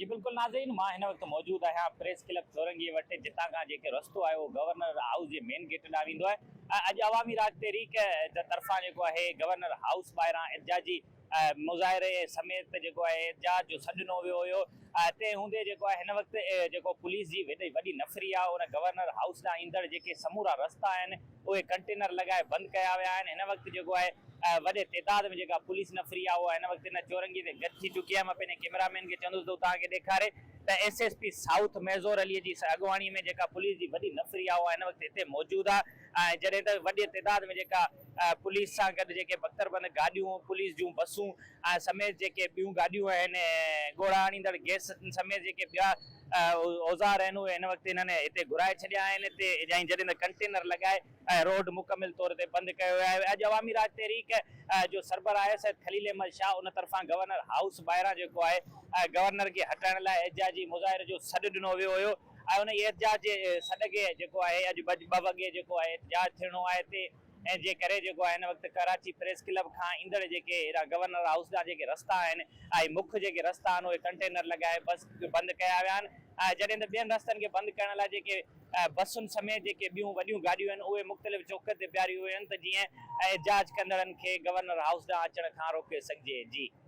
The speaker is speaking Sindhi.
جي بلڪل ناظرين مان هن وقت موجود آهيان پريس ڪلب چورنگي وٽ جتان کان جيڪي رستو آهي اهو گورنر هائوس جي مين گيٽ ڏانهن ويندو آهي ۽ اڄ عوامي راڄ تحريڪ جي طرفان جيڪو آهي گورنر هائوس ٻاهران احتجاجي مظاهري سميت جيڪو آهي احتجاج جو سڏ ڏنو ويو هيو تنهن هوندي جيڪو آهي هن وقت جيڪو پوليس جي وڏي وڏي نفري آهي ان گورنر هائوس ڏانهن ايندڙ جيڪي سمورا رستا آهن اهي ڪنٽينر لڳائي بند ڪيا ويا آهن هن وقت جيڪو آهي وڏي تعداد ۾ جيڪا پوليس نفري آهي اها هن وقت هن چورنگي تي گڏ ٿي چڪي آهي مان پنهنجي ڪئميرا مين کي چوندس ته هو توهان کي ڏيکاري ته ايس ايس پي سائوٿ ميزور علي جي اڳواڻي ۾ جيڪا پوليس جي وڏي نفري آهي اها هن وقت هتي موجود آهي ۽ جڏهن ته وڏي تعداد ۾ جيڪا پوليس سان گڏ جيڪي بڪتربند گاڏيون پوليس جون بسون ۽ سميت جيڪي ٻيون گاڏيون آهن ڳوڙها آڻيندڙ گئس سميت جيڪي ٻيا اوزار آهن اهي هن وقت هنن هتي گهرائي ڇڏيا آهن هتي ۽ جڏهن ته ڪنٽينر لڳائي روڊ مڪمل طور تي بند ڪيو ويو آهي اڄ عوامي راڄ تحريڪ جو سربراهه آهي سيد خليل احمد شاهه ان طرفان گورنر هائوس ٻاهران جيڪو آهي گورنر کي هٽائڻ لاء احتجاجي مظاهري جو سڏ ڏنو ويو هيو ۽ ان احتجاج جي سڏ کي جيڪو آهي اڄ ٻه وڳي جيڪو آهي احتجاج ٿيڻو آهي هتي ۽ جي ڪري جيڪو آهي هن وقت ڪراچي پريس ڪلب کان ايندڙ جيڪي هيڏانهن گورنر هائوس ڏانهن جيڪي رستا آهن ۽ مک جيڪي رستا آهن اهي ڪنٽينر لڳائي بس بند ڪيا ويا آهن ۽ جڏهن ته ٻين رستن کي بند ڪرڻ لاء جيڪي بسن سميت جيڪي ٻيون وڏيون گاڏيون آهن اهي مختلف چوڪن تي بيهاريون ويون آهن ته جيئن احتجاج ڪندڙن کي گورنر هائوس ڏانهن اچڻ کان روڪي سگهجي. جي.